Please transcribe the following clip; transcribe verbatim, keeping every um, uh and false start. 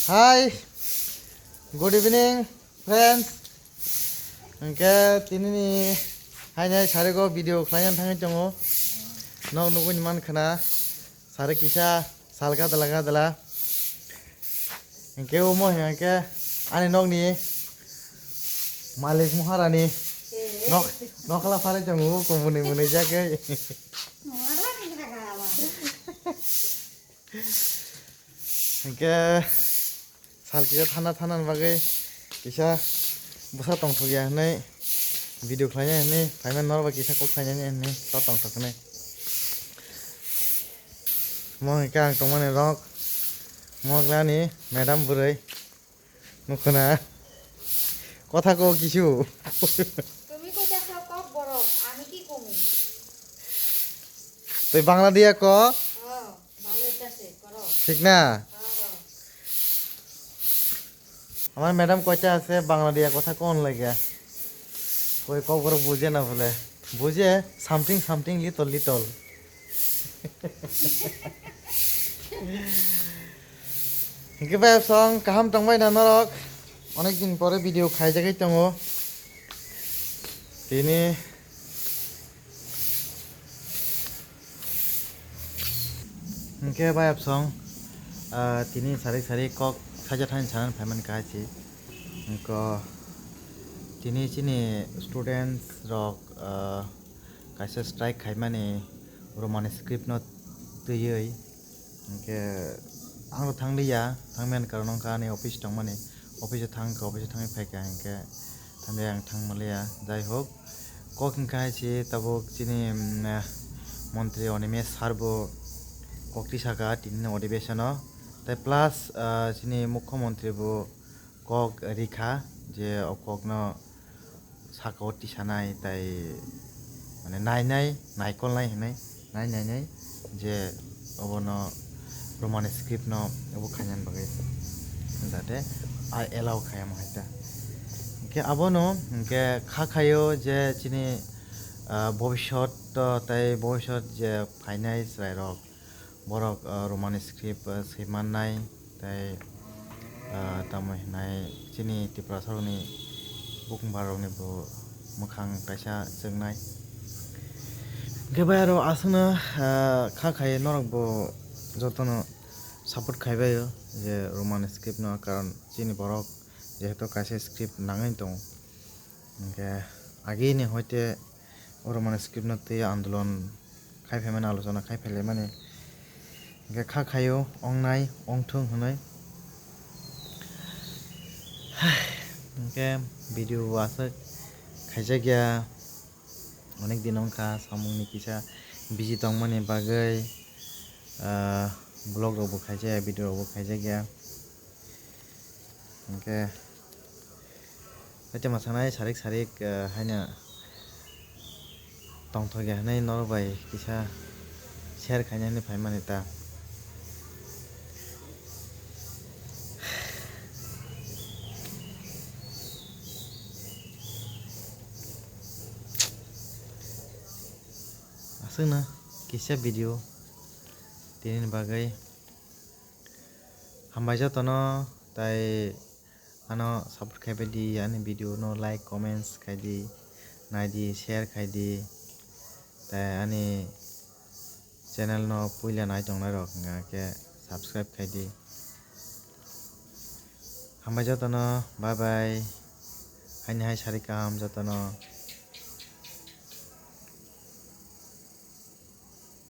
Hi, good evening, friends. Hingke tinini hainai sariko video khlaina thangwi tongo. Nok nugwi man khna sari kisa sal gadala gadala. Hingke omo hingke ani nokni malik muharani nok nokla phalai tongo kumuni muni jagwi. Hingke sal kisa thana thana bagwi kisa bwsa tongthokya hinwi video khlaina hinwi phaimani norok bai kisa kok khlainani hinwi ta tongthok hinwi. Mo hingke ang tongmani rok mo glani madam bwrwi nukhuna kotha ko kisu. তুমি কইতাছ কক বড়, আমি কি কমু? Twi Bangla diya ko? হ্যাঁ, ভালো হইতাছে, করো। Thik na? হ্যাঁ, হ্যাঁ। Amar madam koita ase Bangla diya kotha kon lage. Koi kokborok buje na bole. Buje something something little little. Hingke bai song kaham tongbai na norok. Onek din pore video khaijagwi tongo. Tini Hingke bai absong, ah, tini sarik sarik kok saja thani sanan phaimani kaisi. Hingko tini chini students rok, ah, kaisa strike khaimani Roman script no twiwi. Hingke ang rok thang liya, thang mani karon wngkha ani office tongmani, office o thang kha, office o thangwi phaikha hingke. Tamni ang thang manliya. Jai hok, kok hingkha hai se tabuk chini, mm, eh, montri Animesh sir bo kok tisaka tini ni odibesano. Tai plus, ah, chini mukho montri bo kok rikha je o kok no saka o tisanai tai mane nainai, naikolnai hinwi. Nai nai nai je obono Roman script no obo khainani bagwi jate a allow khaiyamo hai ta. Hingke abono hingke kha khaio je chini, ah, bobisot tei bobisot je phainai chwrairok borok, ah, Roman script, ah, swimannai. Tei, ah, tamo hinai chini Tiprasarokni bukhung barokni bo mwkhang kaisa chwngnai. Hingke bai aro aswkno, ah, kha khai norok bo jotono support khaibaio je Roman script no, karon chini borok jehetu kaisa script nangwi tongo. Hingke agini hoite o Roman script no twi andolon khai phaimani, alochona khai phailaimani. Hingke kha khaio ongnai ongthung hinwi. Hingke video aswk khaijakya, onek din wngkha samungni kisa busy tongmani bagwi, ah, vlog rokbo khaijakya, video rokbo khaijakya. Hingke Haite mwsanai sarik sarik, eh, haino tongthokya hinwi norok bai kisa share khaina hinwi phaimani ta. Aswkno kisa video tinini bagwi. Hambai jotono, tai ano support khaibai di, ani video no like, comments khai di, nai di, share khai di, tai ani channel no puila nai tongnai rok hwnka khe subscribe khai di. Hambai jotono, bye bye, haini hai sari kaham jotono.